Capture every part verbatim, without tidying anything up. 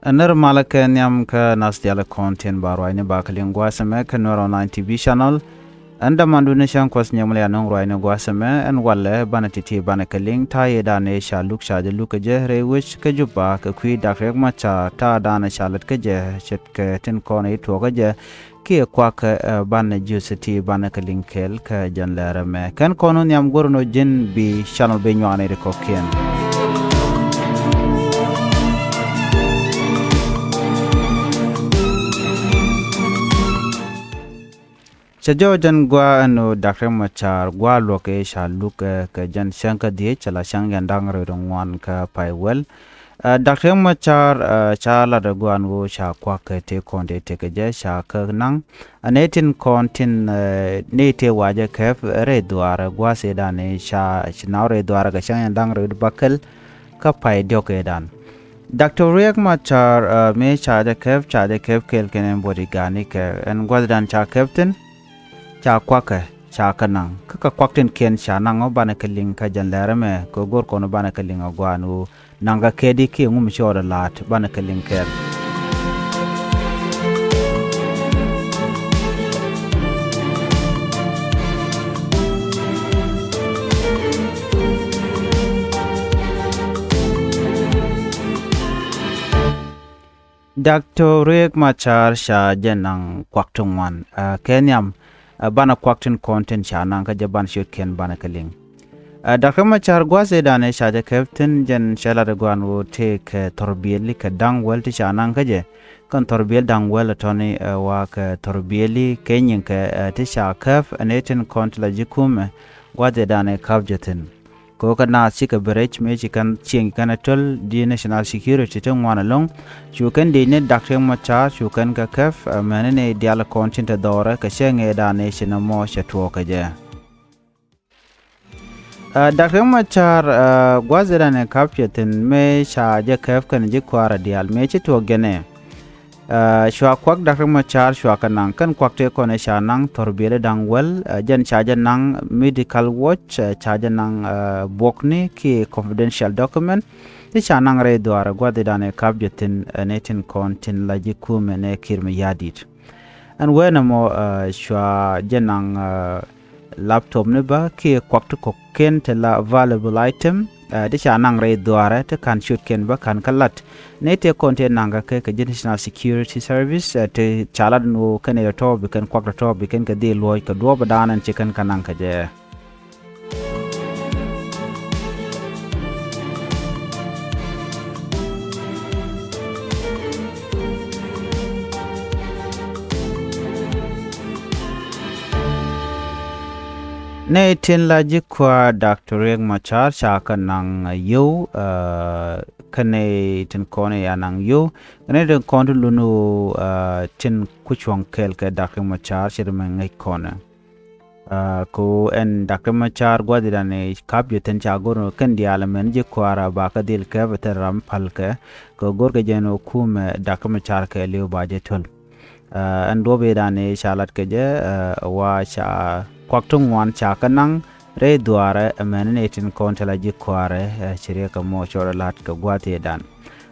Ɛ nɛr malä kɛ nhiam kä nath diaal kɔn tin ba ruacni ba kɛ liŋ gua̱a̱th ɛmɛ kä Nuer Online T V channel. Ɛn dämandu ni cäŋ kuɔth nyɛmɛ lian nuŋ ruacni gua̱a̱th ɛmɛ ɛn walɛ banɛ ti̱ti̱ banɛ kɛ liŋ ta̱a̱ yɛ danɛ ca luk ca jɛ luk kɛ jɛ rɛy wec kä Juba kɛ kui̱ Dak Riek Machar ta̱a̱ danɛ ca lät kä jɛ ce̱tkɛ tin kɔn i̱ tuɔɔkä jɛ kiɛ kuakä banɛ ji̱ thi̱ti̱ banɛ kɛ liŋ kɛɛl kä jɛn lɛr ɛmɛ. Kɛn kɔn wä nhiam go̱r nɔ ji̱n bi channel bi nyuani ri kɔ̱kiɛn. Cɛ jɔw jɛn gua̱a̱ ɛn ɣöö Dak Riek Machar gua̱a̱ luɔk ëë ca luk ɛ kɛ jɛn cäŋ kä dhiec cɛ la cäŋ yɛn da̱ŋ rɛw ŋuan kä pay wäl. Ɛ, Dak Riek Machar, ɛ, ca lat ɛ gua̱a̱n ɣöö ca kuak kɛ tëë kɔn tëë tekɛ jɛ ca kä naŋ. Ɛ, nɛy tin kɔn tin, ɛ, nɛy tëë wacɛ kɛp rɛy dhuaarɛ gua̱a̱th ëëdan ëë ca ci naw rɛy dhuaarɛ kɛ cäŋ yɛn da̱ŋ rɛw bäkɛl kä pay diɔ̱k ëëdan. Doctor Riek Machar, ɛ, mëë ca jɛ kɛp ca jɛ kɛp kɛɛl kɛn ɛn bo̱o̱t i̱ ga̱a̱n ikɛ ɛn gua̱thdan ca kɛp thi̱n. Ca kuakɛ ca kä naŋ kä kɛ kuak tin kiɛn ca naŋ ɔ banɛ kɛ liŋ kä jɛn lɛr ɛmɛ kɛ go̱r kɔn banɛ kɛ liŋ ɔ gua̱a̱n ɣöö naŋ kɛ kɛɛdi kiɛ ŋum ci ɣɔt ɛ la̱a̱t banɛ kɛ liŋ kɛɛl. Doctor Riek Machar ca jɛ naŋ kuak ti ŋuan, ɛ, kɛ nhiam, ɛ, banɛ kuak tin kɔn tin ca naŋ kä jɛ banɛ ciötkiɛn banɛ kɛ liŋ. Ɛ, Doctor Machar gua̱a̱th ëëdan ëë ca jɛ kɛp thi̱n jɛn cɛ lat ɛ gua̱a̱n ɣöö tëëkɛ thɔrbiɛli kɛ da̱ŋ wäl ti ca naŋ kä jɛ. Kɛn thɔrbiɛl da̱ŋ wäl ɛ tɔ̱ni, ɛ, wa kɛ thɔrbiɛli kɛ nyiŋkɛ, ɛ, ti ca kɛp ɛ nɛy tin kɔn ti la ji̱ kumɛ gua̱a̱th ëëdan ëë ka̱p jɛ thi̱n. Kɛ ɣöö kä naath cikɛ bɛ rɛc mëë ci kɛn cieŋ kɛn ɛ töl ji̱ national security ti ŋuan ɛlɔ̱ŋ. Cu kɛn diecni Dak Riek Machar cu kɛn kɛ kɛp, ɛ, mɛni ni diaal kɔn tin te dhɔrɛ kɛ cɛ ŋëëdan ëë ci nɔmɔ cɛ tuɔɔk kɛ jɛ. Ɛ, Dak Riek Machar, ɛ, gua̱a̱th ëëdan ëë ka̱p cɛ thi̱n mëë ca jɛ kɛp kɛn ji̱ kua̱rä diaal mëë ci tuɔɔk jɛn ɛ. Ɛ, cua kuak Dak Riek Machar cua kɛ naŋ kɛn kuak tëë kɔn ëë ca naŋ thɔrbiɛli da̱ŋ wäl, ɛ, jɛn ca jɛ naŋ medical watch, ɛ, ca jɛ naŋ, ɛ, buɔkni kiɛ confidential document. Ti ca naŋ rɛy dhuaarɛ gua̱a̱th ëëdan ëë ka̱p jɛ thi̱n, ɛ, nɛy tin kɔn tin la ji̱ kumɛ nɛ Kiir Mayardit. Ɛn wee nɛmɔ, ɛ, cua jɛ naŋ, ɛ, laptop ni bä kiɛ kuak ti kɔ̱kiɛn ti la valuable item, ɛ, ti ca naŋ rɛy dhuaarɛ ti ka̱n ciötkiɛn bä ka̱n kä lat. Nɛy tëë kɔn tëë naŋ kä kɛ kɛ ji̱ National Security Service, ɛ, ti ca lat ni ɣöö kɛn ɛ tɔ̱tɔ̱ bi kɛn kuak tɔ̱tɔ̱ bi kɛn kɛ dhil luɔ̱c kɛ duɔ̱ɔ̱p ɛ da̱a̱n ɛn ci kɛn kä naŋ kɛ jɛ. Nɛy tin la ji̱ kua̱r Doctor Riek Machar ca kä naŋ yio̱w, ɛ, kä nɛy tin kɔn ɛ ya naŋ yio̱w. Kä nɛy tin kɔn ti lun ɣöö, ɛ, tin ku cuɔ̱ŋ kɛɛl kɛ Doctor Riek Machar ci ri mɛ ŋäc kɔn ɛ. Ɛ, kɛ ɣöö ɛn Doctor Riek Machar gua̱thidan ɛ ka̱p jɛ thi̱n ca go̱r kɛn diaal ɛmɛn ji̱ kua̱r a ba kä dhil kɛp ɛ thil ram pal kɛ. Kɛ ɣöö go̱r kɛ jɛn ɣöö kumɛ Doctor Riek Machar kɛɛliw ba jɛ töl. Ɛ, ɛn duɔ̱p i̱dan i̱ ca lat kɛ jɛ, ɛ, wa ca kuak ti ŋuan ca kä naŋ rɛy dhuaarɛ ɛmɛn ni tin kɔn ti la ji̱ kua̱rɛ, ɛ, ci riɛk kɛ mɔ cɔl ɛ lat kɛ gua̱thidan.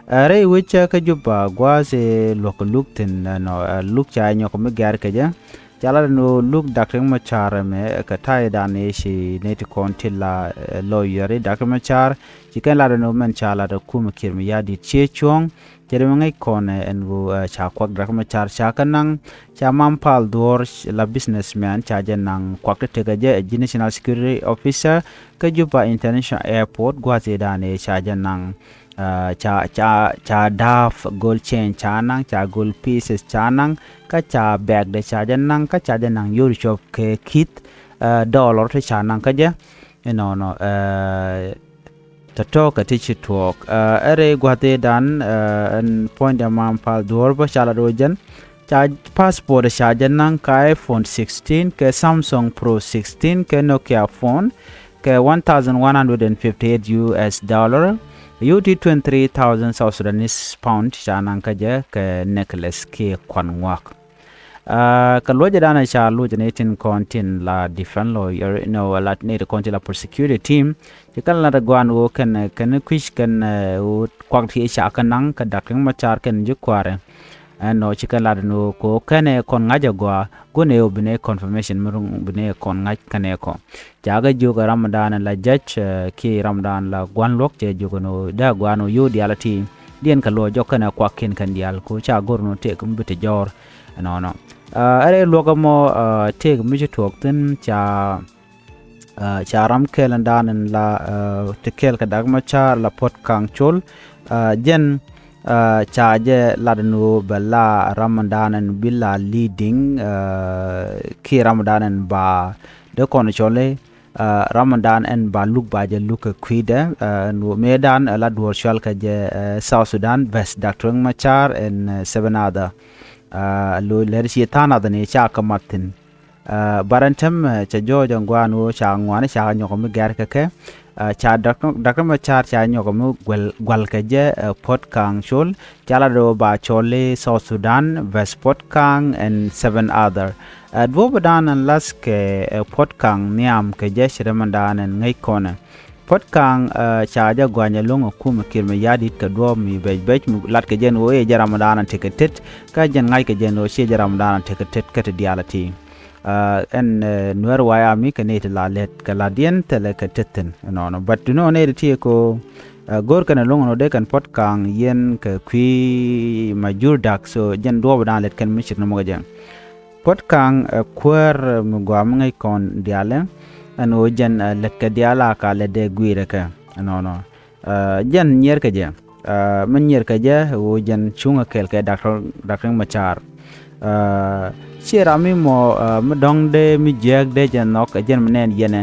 Ɛ, rɛy wecä kä Juba gua̱a̱th ëë luɔ̱k kɛ luk thi̱n, ɛ, nɔ, ɛ, luk ca nyɔk mi gɛ̈r kɛ jɛ. Ca lat ɛn ɣöö luk Doctor Riek Machar ɛmɛ, ɛ, kɛ ta̱ydan ëë ci nɛy ti kɔn ti la, ɛ, lawyer i̱ Doctor Riek Machar ci kɛn lat ɛn ɣöö mɛn ca lat ɛ kumɛ Kiir Mayardit cië cuɔ̱ɔ̱ŋ. Cɛ ri mi ŋäc kɔn, ɛ, ɛn ɣöö, ɛ, ca kuak Doctor Riek Machar ca kä naŋ ca Mam Pal Dhuɔ̱ɔ̱r la businessman ca jɛ naŋ kuak ti tekɛ jɛ ɛ ji̱ National Security Officer kä Juba International Airport gua̱thidan ëë ca jɛ naŋ. Ɛ, ca, ca, ca da̱a̱p gold chain ca naŋ, ca gold pieces ca naŋ, kä ca bag dɛ ca jɛ naŋ, kä ca jɛ naŋ yio̱w cuɔp kɛ ki̱th, ɛ, dollar ti ca naŋ kä jɛ. Inɔnɔ, ɛ, tɔ̱tɔ̱ kɛ ti ci tuɔɔk. Ɛ, ɛ rɛy gua̱thidan, ɛ, ɛn puɔ̱nydɛ Mam Pal Dhuɔ̱ɔ̱r bä ca la do̱ jɛn. Ca passport ca jɛ naŋ kä iPhone sixteen, kɛ Samsung Pro sixteen, kɛ Nokia phone, kɛ one thousand one hundred and fifty-eight U S dollar, U T twenty-three thousand South Sudanese pound ca naŋ kä jɛ kɛ necklace kiɛ kuan ŋuak. Aa, kɛ luɔcɛ danɛ ca luɔcɛ ni tin kɔn tin la defense lawyer, you know, la ni ti kɔn tin la prosecutor team. Ci kɛn la ti guan woo kɛn, kɛn kui̱c kɛn, ɛ, woo kuak ti ca kɛ naŋ kɛ Dak Riek Machar kɛn ji̱ kuaarɛ. Ɛn nɔ ci kɛn la ti ni woo ko kɛn ɛ kɔn ŋa̱c ɛ gɔaa, guɔn ɛ woo bi ni confirmation mi ruŋ bi ni kɔn ŋa̱c kɛn ɛ kɔ. Ca kɛ jiök ɛ ram dan la judge, ɛ, kiɛ ram dan la guan luɔk cɛ jiök ɛn woo dee guan woo yo̱o̱ diaal ti. Diɛn kɛ luɔc jɔk kɛn ɛ kuak kiɛn kɛn diaal ko ca go̱r ni woo tëëk mi bi ti jɔɔr. Ɛnɔnɔ. Aa, ɛ rɛy luɔk ɛmɔ, aa, tëëk mi ci tuɔɔk thi̱n ca, aa, ca ram kɛl ɛn dan ɛn la, aa, ti kɛl kɛ Dak Machar la Puot Kaŋ Col. Aa, jɛn, aa, ca jɛ lat ɛn woo bɛ la ram ɛn dan ɛn bi la leading, aa, kiɛ ram ɛn dan ɛn ba dee kɔn cɔl i̱, aa, ram ɛn dan ɛn ba luk ba jɛ luk kɛ kui̱dɛ, aa, ɛn woo mëë dan, aa, la duɔ̱ɔ̱r cɔal kɛ jɛ, aa, South Sudan best Dak Riek Machar and, aa, seven other. Aa, lo̱c lɛr ci tha̱a̱ŋ nath ni ca kɛ mat thi̱n. Aa, but ɛn täämɛ, aa, cɛ jɔɔc ɛn guan woo ca ŋuani ca kɛ nyɔk mi gɛr kɛ kɛ. Aa, ca Dak, Dak Riek Machar ca nyɔk mi guɛl, gual kɛ jɛ, aa, Puot Kaŋ Col. Ca la dee woo ba cɔl i̱ South Sudan best Puot Kaŋ and seven other. Aa, duɔ̱ɔ̱p dan ɛn lath kɛ, aa, Puot Kaŋ nhiam kɛ jɛ ci ram ɛn dan ɛn ŋäc kɔnɛ. Puot Kaŋ, aa, ca jɛ gua̱ny ɛlɔ̱ŋ ɛ kumɛ Kiir Mayardit kɛ duɔ̱ɔ̱p mi bɛc bɛc mi lat kɛ jɛn woo i̱ jɛ ram ɛn dan ɛn tekɛ tet, kä jɛn ŋa̱c kɛ jɛn woo ci jɛ ram ɛn dan ɛn tekɛ tet kä ti diaal ti. Aa, ɛn, aa, Nuer White Army kɛ ni ti la lɛt kɛ la diɛn thilɛ kɛ tet thi̱n ɛnɔnɔ. But ti nɔ ni ti ti ko, aa, go̱r kɛn ɛlɔ̱ŋ ɛn woo dee kɛn Puot Kaŋ yɛn kɛ kui̱ Majur Dak, so jɛn duɔ̱ɔ̱p dan lɛt kɛn mi cir ni mɔ kɛ jɛ. Puot Kaŋ, ɛ, kuäär, ɛ, mi gɔaa mi ŋäc kɔn diaalɛ, ɛn ɣöö jɛn, ɛ, lät kɛ diaal a ka lät dee guiirɛ kɛ ɛnɔnɔ. Ɛ, jɛn nyier kɛ jɛ, ɛ, mi nyier kɛ jɛ ɣöö jɛn cuŋ ɛ kɛɛl kɛ Dak, Dak Riek Machar. Ɛ, ciɛ ram mi mɔ, ɛ, mi dɔ̱ŋ dee mi jiääk dee jɛ nhɔk ɛ jɛn mi nɛɛn yɛnɛ.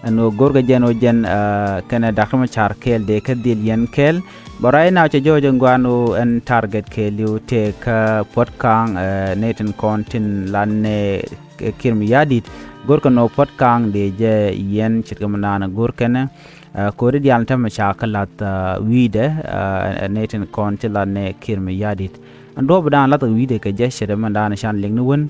Ɛn ɣöö go̱rkɛ jɛn ɣöö jɛn, ɛ, kɛnɛ Dak Riek Machar kɛɛl dee kä dhil yɛn kɛɛl. But right now cɛ jɔɔc ɛn gua̱a̱n ɣöö ɛn target kɛɛliw tëë kä Puɔ̱t Ka̱a̱ŋ, ɛ, nɛy tin kɔn tin la nɛ, ɛ, Kiir Mayardit. Go̱rkɛ nɔ Puɔ̱t Ka̱a̱ŋ dee jɛ yɛn ce̱tkɛ mi naan ɛ go̱rkɛnɛ. Ɛ, ko̱ri diaal tämɛ ca kä la̱th, ɛ, wi̱i̱dɛ, ɛ, nɛy tin kɔn ti la nɛ Kiir Mayardit. Ɛn duɔ̱ɔ̱p dan la̱th wi̱i̱dɛ kɛ jɛ ce̱tkɛ mi naan ɛ can liŋ ni wän.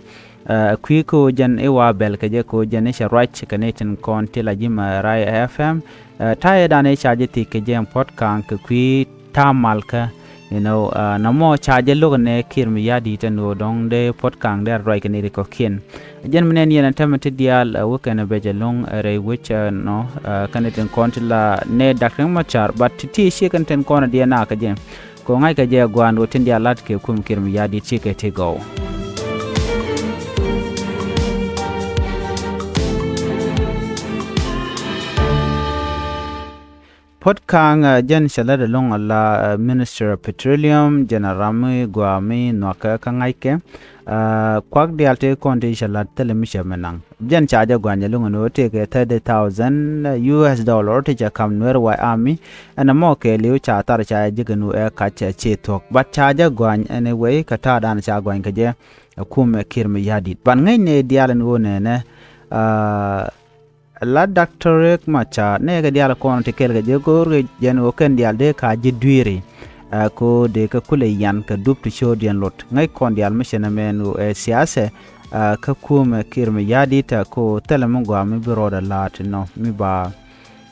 Ɛ, kui̱ ko̱ jɛn i̱ wa bɛl kɛ jɛ ko̱ jɛn i̱ cɛ ruac kɛ ni tin kɔn ti la ji̱ ma Rai F M. Ɛ, ta̱yɛ dan i̱ ca jɛ thik kɛ jɛ ɛn Puɔ̱t Ka̱a̱ŋ kɛ kui̱ ta̱a̱ malkä. You know, ɛ, na mɔ ca jɛ lo̱k nɛ Kiir Mayardit ɛn ɣöö dɔ̱ŋ dee Puɔ̱t Ka̱a̱ŋ dee ruac kɛ ni ri kɔ̱kiɛn. Jɛn mi nɛn yɛn ɛn tämɛ ti diaal, ɛ, wä kɛn ɛ bɛ jɛ lo̱ŋ, ɛ, rɛy wec, ɛ, nɔ, ɛ, kɛn ni tin kɔn ti la nɛ Dak Riek Machar, but ti ti ciek kɛn tin kɔn ɛ diɛ nakä jɛ. Kɛ ɣöö ŋa̱ckɛ jɛ gua̱a̱n ɣöö tin diaal la̱t kɛ kum Kiir Mayardit cikɛ ti gɔw. Puɔ̱t Ka̱a̱ŋ, ɛ, jɛn cɛ lät ɛlɔ̱ŋ ala, ɛ, Minister of Petroleum, jɛn a ram mi gɔaa mi nhɔakä kä ŋa̱ckɛ. Ɛ, kuak diaal tëë kɔn ti cɛ la̱t thilɛ mi cɛ mi naŋ. Jɛn ca jɛ gua̱ny ɛlɔ̱ŋ ɛn ɣöö tëëkɛ thirty thousand U S dollar ti cɛ ka̱m Nuer White Army. Ɛn ɛmɔ kɛɛliw ca thar ca jɛ ji̱ kɛ nu ɛ kac ɛ ci thuɔ̱k. But ca jɛ gua̱ny anyway kɛ ta̱a̱ dan ca gua̱ny kɛ jɛ ɛ kumɛ Kiir Mayardit. But ŋäcnɛ diaal ɛn ɣöö nɛnɛ, ɛ, la Dak Riek Machar nɛ kɛ diaal kɔn ti kɛl kɛ jɛ go̱o̱r kɛ jɛn ɣöö kɛn diaal dee ka ji̱ dueeri. Ɛ, ko dee kɛ kulɛ yan kɛ dup ti cio̱o̱diɛn lot. Ŋäc kɔn diaal mi cɛ nɛmɛ ɛn ɣöö ɛ siasɛ, ɛ, kä kumɛ Kiir Mayardit, ɛ, ko thilɛ mi gɔaa mi bi rɔɔdɛ la̱a̱t nɔ mi ba,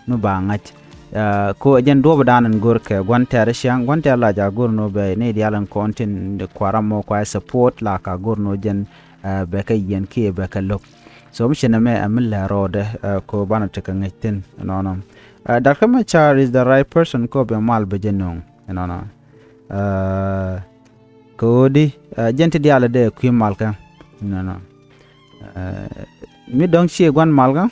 mi ba ŋa̱c. Ɛ, ko ɛ jɛn duɔ̱ɔ̱p dan ɛn go̱o̱r kɛ gua̱n tɛɛr ciaŋ, gua̱n tɛɛr la ca go̱o̱r nɔ bɛ ni diaal ɛn kɔn tin kua̱r amɔ kua̱ support la ka go̱o̱r nɔ jɛn, ɛ, bɛ kɛ yiɛn kiɛ bɛ kɛ lo̱k. So mi ci nɛmɛ ɛ mi lɛ rɔɔdɛ, ɛ, ko banɛ tekɛ ŋäc thi̱n ɛnɔnɔ. Ɛ, Dak Riek Machar is the right person ko bɛ mal bɛ jɛ nööŋ ɛnɔnɔ. Ɛ, kɛ ɣöö di, ɛ, jɛn ti diaal dee kui̱ malkä ɛnɔnɔ. Ɛ, mi dɔ̱ŋ ciɛ gua̱n malkä.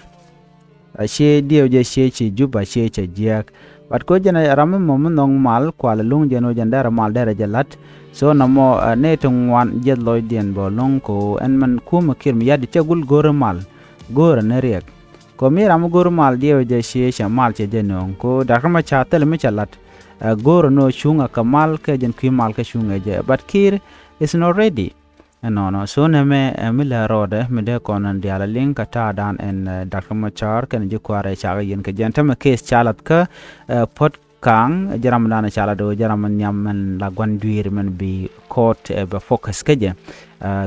A ciɛ diɛw jɛ ciɛ ci Juba ciɛ cɛ jiääk. But ko jɛn a ram mi mɔ mi nhɔk mal kual luŋ jɛn ɣöö jɛn derɛ mal derɛ jɛ la̱t. So nɔmɔ, ɛ, nɛy ti ŋuan jiɛth lɔcdiɛn bä luŋ ko ɛn mɛn kumɛ Kiir Mayardit cɛ gul go̱o̱rä mal. Go̱o̱rä ni riɛk. Ko mi ram mi go̱o̱rä mal diɛw jɛ ciɛ cɛ mal cɛ jɛ nööŋ ko Dak Riek Machar thilɛ mi cɛ la̱t. Ɛ, go̱o̱rä ni ɣöö cuŋ ɛ kɛ mal kɛ jɛn kui̱ mal kɛ cuŋ ɛ jɛ. But Kiir is not ready. Ɛnɔnɔ. So nɛmɛ, ɛ, mi lɛ rɔɔdɛ mi dee kɔn ɛn diaal ɛ liŋ kɛ ta̱a̱ dan ɛn, ɛ, Dak Riek Machar kɛnɛ ji̱ kua̱r ɛ cakɛ yɛn kɛ jɛn tämɛ case ca la̱th kä, ɛ, Puɔ̱t Kaŋ, jɛ ram dan ca lat ɣöö jɛ ram nhiam min la gua̱n dui̱r min bi court ɛ bɛ focus kä jɛ.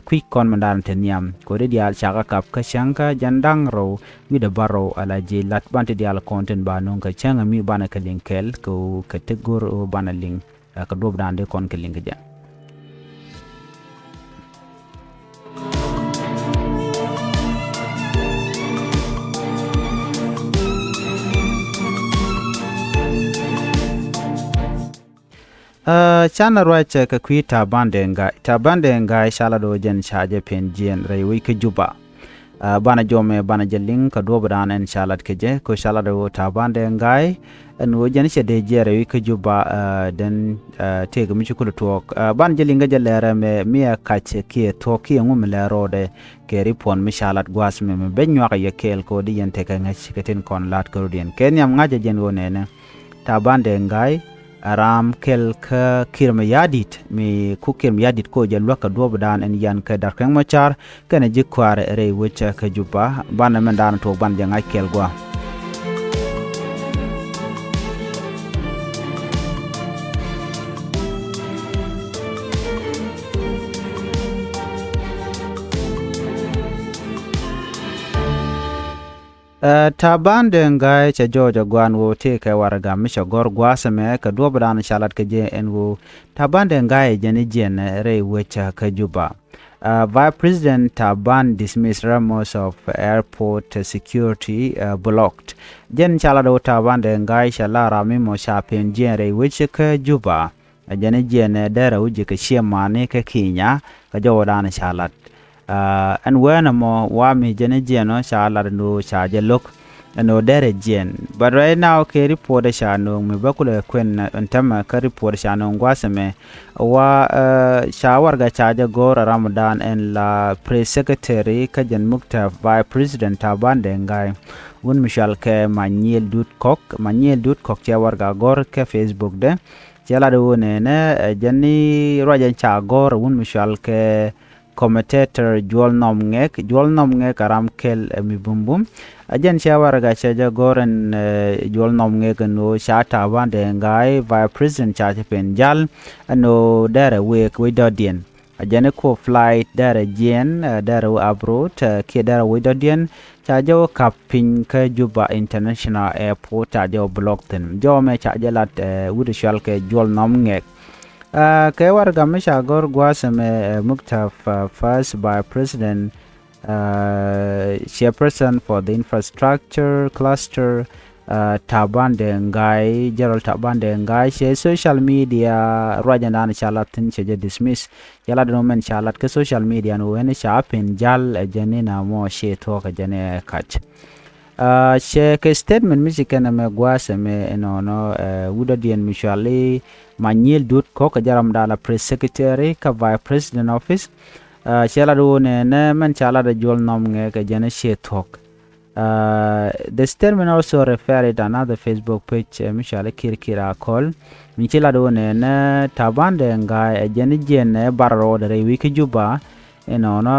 Kui̱c kɔn min dan te nhiam kodi diaal ca kɛ kap kä cäŋ kä jɛn da̱ŋ rɛw wi̱cdɛ bärɔw ala ji̱ lat ban ti diaal kɔn tin ba nuŋ kä cäŋ mi banɛ kɛ liŋ kɛɛl kɛ ɣöö kɛ ti go̱r ɣöö banɛ liŋ. Kɛ duɔ̱p dan dee kɔn kɛ liŋ kä jɛ. Canɛ ruac kɛ kui̱ Taban Deng Gai. Taban Deng Gai ca lat ɣöö jɛn ca jɛ pen jiɛn rɛy wec kä Juba. Banɛ jɔmɛ banɛ jɛ liŋ kɛ duɔ̱p dan ɛn ca lat kɛ jɛ kɛ ɣöö ca lat ɣöö Taban Deng Gai ɛn ɣöö jɛn cɛ dee jiɛn rɛy wec kä Juba. Den tëëk mi ci kulɛ tuɔɔk banɛ jɛ liŋ kä jɛ lɛrɛ mɛ mi ɛ kac kiɛ thuɔ̱k kiɛ ŋu mi lɛr rɔɔdɛ. Kɛ ripuɔn mi ca lat gua̱a̱th mɛ mɛ ben nyuak a yɛ kɛɛl kɛ ɣöö di yɛn tekɛ ŋäc kɛ tin kɔn la̱t kärɔ̱diɛn kɛ nhiam ŋa̱c a jɛn ɣöö nɛnɛ. Taban Deng Gai ɛ ram kɛl kä Kiir Mayardit mi ku Kiir Mayardit kɛ ɣöö jɛ luäk kɛ duɔ̱ɔ̱pdan ɛn yan kɛ Doctor Riek Machar kɛnɛ ji̱ kua̱r rɛy wec kä Juba. Banɛ mɛn daanɛ tuɔɔk banɛ jɛ ŋa̱c kɛɛl gua̱a̱. Taban Deng Gai cɛ jɔɔc ɛ gua̱a̱n ɣöö tëëkɛ warɛga mi cɛ gɔ̱r gua̱a̱th ɛmɛ kɛ duɔ̱ɔ̱pdan ca lat kɛ jɛ ɛn ɣöö Taban Deng Gai ɛ jɛn i̱ jiɛn rɛy wec kä Juba. Vice President Taban dismiss rumors of airport security blocked. Jɛn ca lat ɣöö Taban Deng Gai cɛ la ram mi mɔ ca pen jiɛn rɛy wec kä Juba. Ɛ jɛn i̱ jiɛn ɛ dɛrɛ wi̱c ji̱ kɛ ciɛ mani kɛ Kenya kɛ jɔwdan ca lat. Ɛn wɛn ɛmɔ wa mi jɛn i̱ jiɛn ɔ ca lat ɛn ɣöö ca jɛ lo̱k ɛn ɣöö dɛrɛ jiɛn. But right now kɛ report ɛ ca nööŋ mi bä kulɛ kuɛn ɛn tämɛ kä report ɛ ca nööŋ gua̱a̱th ɛmɛ. Wa ca warɛga ca jɛ go̱o̱r ɛ ramdan ɛn la press secretary kä jɛn muktab vice president Taban Deng Gai. Wun mi cual kɛ Manyiel Dut Kɔk, Manyiel Dut Kɔk cɛ warɛga go̱o̱r kɛ Facebook dɛ. Cɛ lat ɣöö nɛnɛ ɛ jɛn ni ruacɛ ca gɔ̱r wun mi cual kɛ commentator Juɔl Nhɔm Ŋɛk. Juɔl Nhɔm Ŋɛk a ram kɛl ɛ mi bumbum. Ɛ jɛn cɛ warɛga cɛ jɛ gɔ̱r ɛn Juɔl Nhɔm Ŋɛk ɛn ɣöö ca Taban Deng Gai vice president ca cɛ pen jal ɛn ɣöö dɛrɛ wek wec dɔ̱diɛn. A jɛn i̱ kuɔ flight dɛrɛ jiɛn dɛrɛ wä abroad kiɛ dɛrɛ wec dɔ̱diɛn. Ca jɛ wä kap piny kä Juba International Airport ca jɛ wä block thi̱n jɔmɛ ca jɛ lat wut cual kɛ Juɔl Nhɔm Ŋɛk. Kɛ warɛga mi ca gɔ̱r gua̱a̱th ɛmɛ muktab first vice president chairperson for the infrastructure cluster. Taban Deng Gai, General Taban Deng Gai cɛ social media ruacɛ dan ca lat thi̱n cɛ jɛ dismiss. Cɛ lat ɛn ɣöö mɛn ca lat kä social media ni ɣöö ɛn ca pen jal ɛ jɛn ni na mɔ ciɛ thuɔ̱k ɛ jɛn ɛ kac. Cɛ kɛ statement mi ci kɛn ɛmɛ gua̱a̱th ɛmɛ ɛnɔnɔ wut dɔ̱diɛn mi cual i̱ Manyiel Dut Kɔk ɛ jɛ ram da̱a̱n la press secretary kä vice president office. Cɛ lat ɣöö nɛnɛ mɛn ca lat ɛ Juɔl Nhɔm Ŋɛk ɛ jɛn ɛ ciɛ thuɔ̱k. The statement also referred another Facebook page mi cɔal i̱ Kir Kir Akol. Mi ci lat ɣöö nɛnɛ Taban Deng Gai ɛ jɛn i̱ jiɛn ɛ bar rɔɔdɛ rɛy wi̱i̱ kä Juba. Inɔnɔ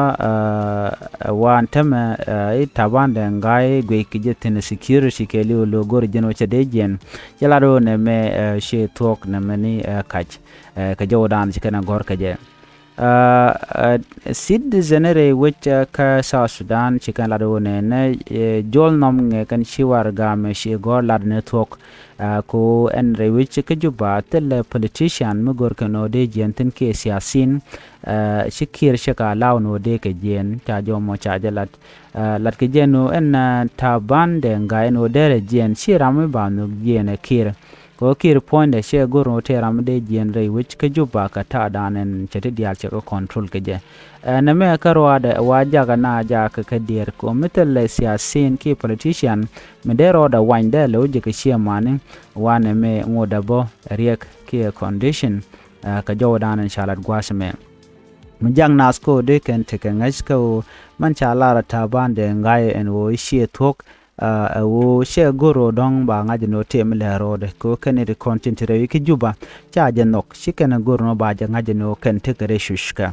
wan tämɛ i̱ Taban Deng Gai guic kɛ jɛ thi̱n security kɛɛliw lo̱ go̱r jɛn wä cɛ dee jiɛn. Ci lat ɣöö nɛmɛ ci thuɔ̱k nɛmɛ ni kac kɛ jɔwdan ci kɛn ɛ gɔ̱r kɛ jɛ. Citizen rɛy wec kä South Sudan ci kɛn lat ɣöö nɛnɛ Juɔl Nhɔm Ŋɛk kɛn ci warɛga mɛ ci gɔ̱r lat ni thuɔ̱k. Ko ɛn rɛy wec kä Juba thilɛ politician mi go̱r kɛn ɣöö dee jiɛn thi̱n kiɛ siasin. Ci Kiir cɛ ka law ni ɣöö dee kɛ jiɛn ca jɔmɔ ca jɛ lat. Lat kɛ jiɛn ɣöö ɛn Taban Deng Gai ɛn ɣöö derɛ jiɛn ci ram mi ba nhök jiɛn ɛ Kiir. Kɛ ɣöö Kiir puɔ̱nydɛ cɛ go̱r ni ɣöö tëë ram mi dee jiɛn rɛy wec kä Juba kɛ ta̱a̱dan ɛn cɛ ti diaal cɛ kɛ control kɛ jɛ. Ɛn ɛmɛ kä ruaadɛ wa jakä na jakä kɛ diɛɛr kɛ ɣöö mi thilɛ siasin kiɛ politician mi dee rɔɔdɛ wany dee lɛ wec jɛ kɛ ciɛ mani. Wa nɛmɛ ŋot dɛ bä riɛk kiɛ condition kɛ jɔwdan ɛn ca lat gua̱a̱th ɛmɛ. Mi jak naath kä ɣöö dee kɛn tekɛ ŋäc kä ɣöö mɛn ca lar a Taban Deng Gai ɛn ɣöö i̱ ciɛ thuɔ̱k. Ɛ ɣöö cɛ go̱r ɣöö dɔ̱ŋ ba ŋa̱c ɛn ɣöö tëë mi lɛ̱r ro̱o̱dɛ kɛ ɣöö kɛn i̱ ti kɔn tin ti rɛw i̱ kä Juba. Ca jɛ nhɔk ci kɛn ɛ go̱r ɛn ɣöö ba jɛ ŋa̱c ɛn ɣöö kɛn tekɛ rɛy cuckä.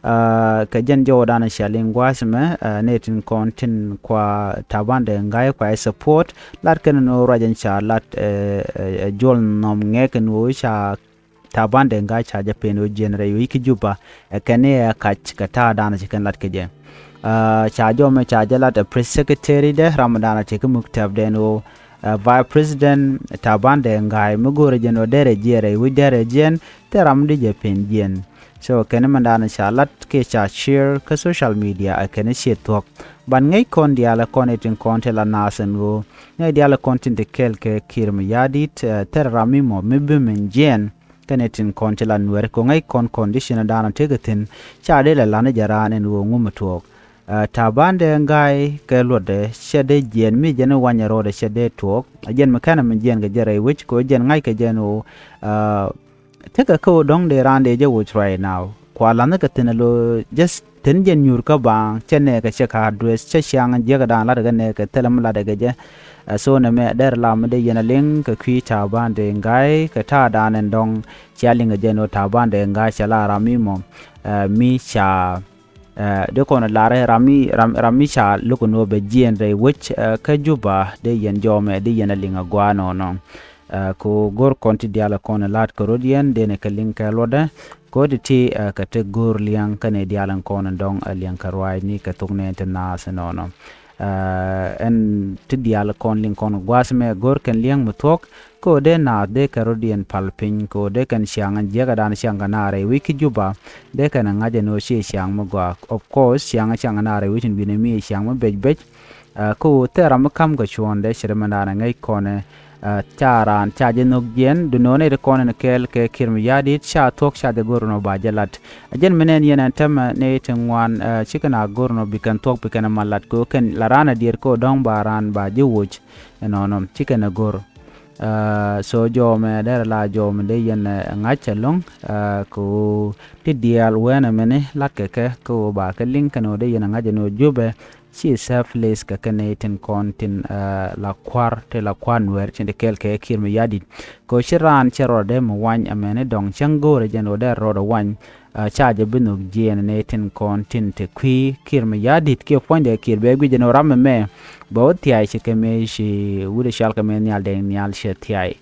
Aa, kɛ jɛn jɔwdan cia liŋ gua̱a̱th mɛ, aa, nɛy tin kɔn tin kua Taban Deng Gai kua ɛ support, lat kɛn ni ruac in ca lat, ɛ, ɛ, ɛ, Juɔl Nhom Ŋɛk ni ɣöö ca Taban Deng Gai ca jɛ pen ɣöö jiɛn rɛy wec kä Juba, ɛ kɛn ni ɛ kac kɛ ta̱a̱dan ci kɛn lat kɛ jɛ. Aa, ca jɔmɛ ca jɛ lat ɛ press secretary dɛ, ramdan a tëë kä muk tɛpdɛn ɣöö, aa, Vice President Taban Deng Gai mi go̱o̱rɛ jɛn ɣöö derɛ jiɛn rɛy wec, derɛ jiɛn, te ram di jɛ pen jiɛn. So kɛn mɛn dan ca lat kiɛ ca share kä social media, ɛ kɛn ciɛ thuɔ̱k. Ban ŋäc kɔn diaal ɛ kɔn itin kɔn ti la naath ɛn ɣöö nɛy diaal ɛ kɔn tin ti kɛɛl kɛ Kiir Mayardit, ɛ, thɛr ram mi mɔ mi bi min jiɛn. Kɛn itin kɔn ti la Nuɛr kɛ ŋäc kɔn condition dan a tekɛ thi̱n, ca dee la lan jɛ raan ɛn ɣöö ŋu mi tuɔɔk. Ɛ, Taban Deng Gai kɛ luɔtdɛ cɛ dee jiɛn mi jɛn wanyɛ rɔɔdɛ cɛ dee tuɔɔk. Ɛ jɛn mi kɛn mi jiɛn kɛ jɛ rɛy wec kɛ ɣöö jɛn ŋa̱ckɛ jɛn ɣöö, ɛ, tekɛ kä ɣöö dɔ̱ŋ dee raan dee jɛ woc right now. Kua la̱nh kɛ thi̱n alo just thi̱n jɛ nyuur kä baaŋ, cɛ nɛɛkɛ cɛ ka address, cɛ ciaŋ jiäkɛ daan lat kɛ nɛɛkɛ thilɛ mi lat kɛ jɛ. Ɛ, so nɛmɛ dɛr la mi dee yɛn a liŋ kɛ kui̱ Taban Deng Gai kɛ ta̱a̱ daan ɛn dɔ̱ŋ cia liŋ kɛ jɛ ni ɣöö Taban Deng Gai cɛ la ram mi mɔ, ɛ, mi ca, ɛ, dee kɔn lar ram mi, ram, ram mi ca lo̱k ni ɣöö bɛ jiɛn rɛy wec, ɛ, kä Juba, dee yɛn jɔmɛ, dee yɛn a liŋ a gua̱a̱ nɔnɔ. Ɛ, kɛ ɣöö go̱r kɔn ti diaal kɔn la̱t kɛ rot yɛn, dee ni kɛ liŋ kɛ luɔtdɛ. Kɛ ɣöö ti ti, ɛ, kɛ ti go̱r liɛŋ kɛn i̱ diaal kɔn dɔ̱ŋ, ɛ, liɛŋ kɛ ruaacni kɛ thok nɛɛni ti naath nɔnɔ. Ɛ, ɛn ti diaal kɔn liŋ kɔn gua̱a̱th mɛ go̱r kɛn liɛŋ mi thuɔ̱k, kɛ ɣöö dee naath dee kɛ rot yɛn pal piny, kɛ ɣöö dee kɛn ciaŋ jiäkɛ daan ciaŋ kɛ naar rɛy wec kä Juba, dee kɛn ŋa̱c ɛn ɣöö ci ciaŋ mi gɔaa. Of course, ciaŋ ciaŋ kɛ naar rɛy wec in wi̱n mi ciaŋ mi bec bec. Ɛ, kä ɣöö thil ram mi ka̱m kɛ cuɔ̱ɔ̱ŋdɛ ce̱t mɛn da̱a̱n ɛ ŋäc kɔnɛ, ɛ, ca raan ca jɛ nhök jiɛn, duundɛ ɣöö nɛy ti kɔn in kɛɛl kɛ Kiir Mayardit ca thuɔ̱k ca jɛ go̱r ɛn ɣöö ba jɛ lat. Ɛ jɛn mi nɛn yɛn ɛn täämɛ nɛy ti ŋuan, ɛ, ci kɛn a go̱r ɛn ɣöö bi kɛn thuɔ̱k bi kɛn ɛ mal lat kɛ ɣöö kɛn la raan ɛ diɛɛr kɛ ɣöö dɔ̱ŋ ba raan ba jɛ woc ɛnɔnɔ ci kɛn ɛ go̱r. Ɛ, so jɔmɛ derɛ la jɔmɛ dee yɛn, ɛ, ŋa̱c ɛlɔ̱ŋ, ɛ, kɛ ɣöö ti diaal wɛnɛ mɛni latkɛ kɛ kɛ ɣöö ba kɛ liŋ kɛn ɣöö dee yɛn ɛ ŋa̱c ɛn ɣöö Jubɛ ci safe place kɛ kɛn nɛy tin kɔn tin, ɛ, la kua̱r ti la kua̱r Nuɛr tin ti kɛɛl kɛ Kiir Mayardit. Kɛ ɣöö ci raan cɛ rɔɔdɛ mi wany ɛmɛni dɔ̱ŋ cäŋ go̱o̱rɛ jɛn ɣöö dee rɔɔdɛ wany, ɛ, ca jɛ bi nhök jiɛɛn nɛy tin kɔn tin te kui̱ Kiir Mayardit kiɛ puɔ̱nydɛ Kiir bɛ guic jɛn ɣöö ram ɛmɛ bɛ wä thia̱a̱c ci kɛ mëë ci wut ɛ cɔal kɛ mëë Nhial Dɛŋ Nhial cɛ thia̱a̱c.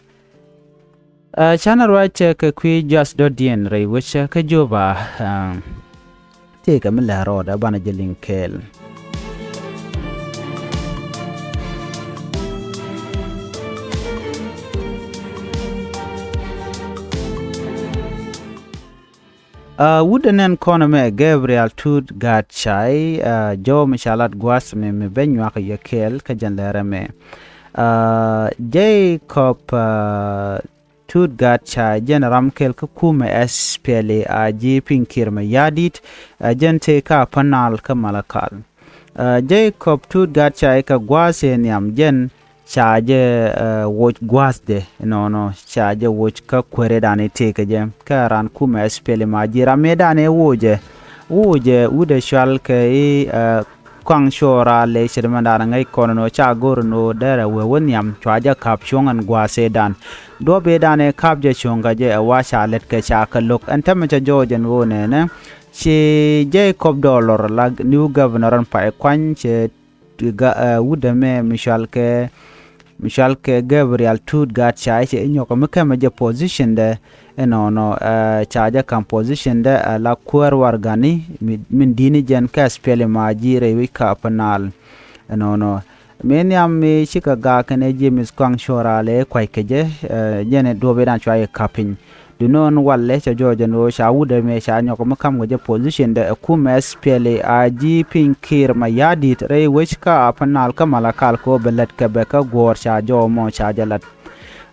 Ɛ, canɛ ruac kɛ kui̱ juath dɔ̱diɛn rɛy wec kä Juba, ɛ, tëëkɛ mi lɛ rɔɔdɛ banɛ jɛ liŋ kɛɛl. Ɛ, wut ɛ nɛn kɔn ɛmɛ Gabriel Tut Gatchai, ɛ, jɔw mi ca lat gua̱a̱th mi mi ben nyuak yɛ kɛɛl kä jɛn lɛr ɛmɛ. Ɛ, Jacob, ɛ, Tut Gatchai jɛn ram kɛl kä kumɛ S P L A I G piny Kiir Mayardit, ɛ, jɛn tëë kä Upper Nile kä Malakal. Ɛ, Jacob Tut Gatchai kɛ gua̱a̱th ëë nhiam jɛn ca jɛ, ɛ, woc gua̱a̱thdɛ nɔnɔ ca jɛ woc kä kuäärädan i̱ tëëkä jɛ kä ran kumɛ S P L A I G ram mëëdan ëë wocɛ. Wocɛ wut ɛ cɔal kɛ i̱, ɛ, Kuaŋ Cuɔra lɛ ce̱t mɛndan ŋäc kɔn ɛn ɣöö ca go̱r ɛn ɣöö derɛ wee wä nhiam cua jɛ ka̱p cuɔ̱ŋ ɛn gua̱a̱th ëëdan. Duɔ̱p ëëdan ëë ka̱p jɛ cuɔ̱ŋ kä jɛ ɛ wa ca lät kɛ ca kɛ lo̱k ɛn täämɛ cɛ jɔɔc ɛn ɣöö nɛnɛ ci Jacob Dollar la new governor ɛn pay kuany cɛ ga, ɛ, wut ɛmɛ mi cɔal kɛ, mi cɔal kɛ Gabriel Tut Gatchai cɛ inyɔk mi kɛmɛ jɛ position dɛ. Ɛnɔnɔ, ɛ, ca jɛ ka̱m position dɛ, ɛ, la kuäär warɛgani mi, min di̱t ni jɛn kä S P L A I G rɛy wec kä Upper Nile. Ɛnɔnɔ. Mëë nhiam mi cikɛ gaak kɛnɛ James Kuaŋ Cuɔra lɛ kua̱c kɛ jɛ, ɛ, jɛn ɛ duɔ̱p ëëdan cua jɛ ka̱p piny. Duundɛ ɣöö walɛ cɛ jɔɔc ɛn ɣöö ca wut ɛmɛ ca nyɔk mi ka̱m kɛ jɛ position dɛ ɛ kumɛ S P L A I G piny Kiir Mayardit rɛy wec kä Upper Nile kä Malakal kɛ ɣöö bɛ lät kɛ bɛ kä guɔ̱ɔ̱r ca jɔw mɔ ca jɛ lat.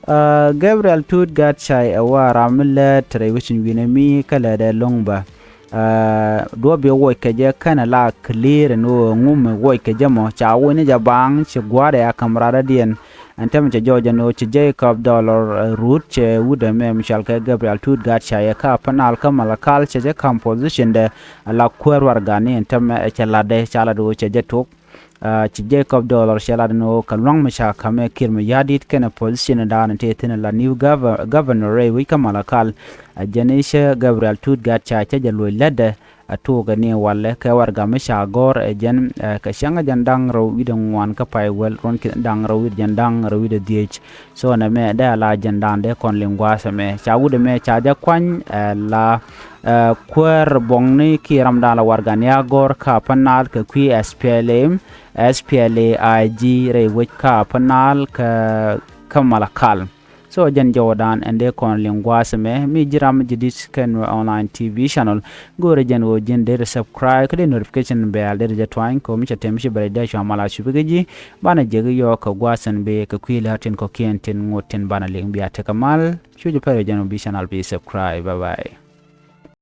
Ɛ, Gabriel Tut Gatchai ɛ wa ram mi lät rɛy wec in wi̱nɛ mi kä lät ɛ lo̱ŋ bä. Ɛ, duɔ̱p bi woc kɛ jɛ kɛnɛ la clear ɛn ɣöö ŋu mi woc kɛ jɛ mɔ ca woc ni jɛ baaŋ ci gua̱a̱r ɛ a ka̱m radɔ̱diɛn. Ɛn täämɛ cɛ jɔɔc ɛn ɣöö ci Jacob Dollar, ɛ, Ruth cɛ wut ɛmɛ mi cɔal kɛ Gabriel Tut Gatchai ɛ kä Upper Nile kä Malakal cɛ jɛ ka̱m position dɛ ɛ la kuäär warɛgani ɛn täämɛ ɛ cɛ latdɛ ca lat ɣöö cɛ jɛ tok. Ɛ, ci Jacob Dollar cɛ lat ɛn ɣöö kɛ lua̱ŋ mi ca ka̱mɛ Kiir Mayardit kɛnɛ position dan tëë thi̱n la new gov-, governor rɛy wec kä Malakal. Ɛ, jɛn i̱ cɛ Gabriel Tut Gatchai cɛ jɛ luɔc lätdɛ. a tuukɛ ni walɛ kɛ warɛga mi ca gɔ̱r ɛ jɛn, ɛ, kɛ cäŋ ɛ jɛn da̱ŋ rɛw wi̱cdɛ ŋuan kä pay wäl ruɔ̱n ki̱n da̱ŋ rɛw wi̱cdɛ jɛn da̱ŋ rɛw wi̱cdɛ dhiec. So nɛmɛ dee a la jɛn da̱ŋ dee kɔn liŋ gua̱a̱th ɛmɛ. Ca wut ɛmɛ ca jɛ kuany, ɛ, la, ɛ, kuäär buɔ̱ŋni kiɛ ram da̱a̱n la warɛga ni a gɔ̱r kä Upper Nile kɛ kui̱ S P L M, S P L A I G rɛy wec kä Upper Nile kɛ, kä Malakal. So jɛn jɔwdan ɛn dee kɔn liŋ gua̱a̱th ɛmɛ. Mi ji̱ ram ji̱ di̱t kɛn wä online T V channel. Go̱o̱rɛ jɛn ɣöö ji̱n dee subscribe kä dee notification bell dee jɛ tuany kɛ ɣöö mi cɛ tɛm ci bɛ rɛy dee cua mal a cupi kä ji̱. Banɛ jek yɔɔk kɛ gua̱a̱th ɛn bee kɛ kui̱ lär tin kɔ̱kiɛn tin ŋot tin banɛ liŋ bia tekɛ mal. Cu jɛ pɛr jɛn ɣöö bi channel bi subscribe. Bye bye.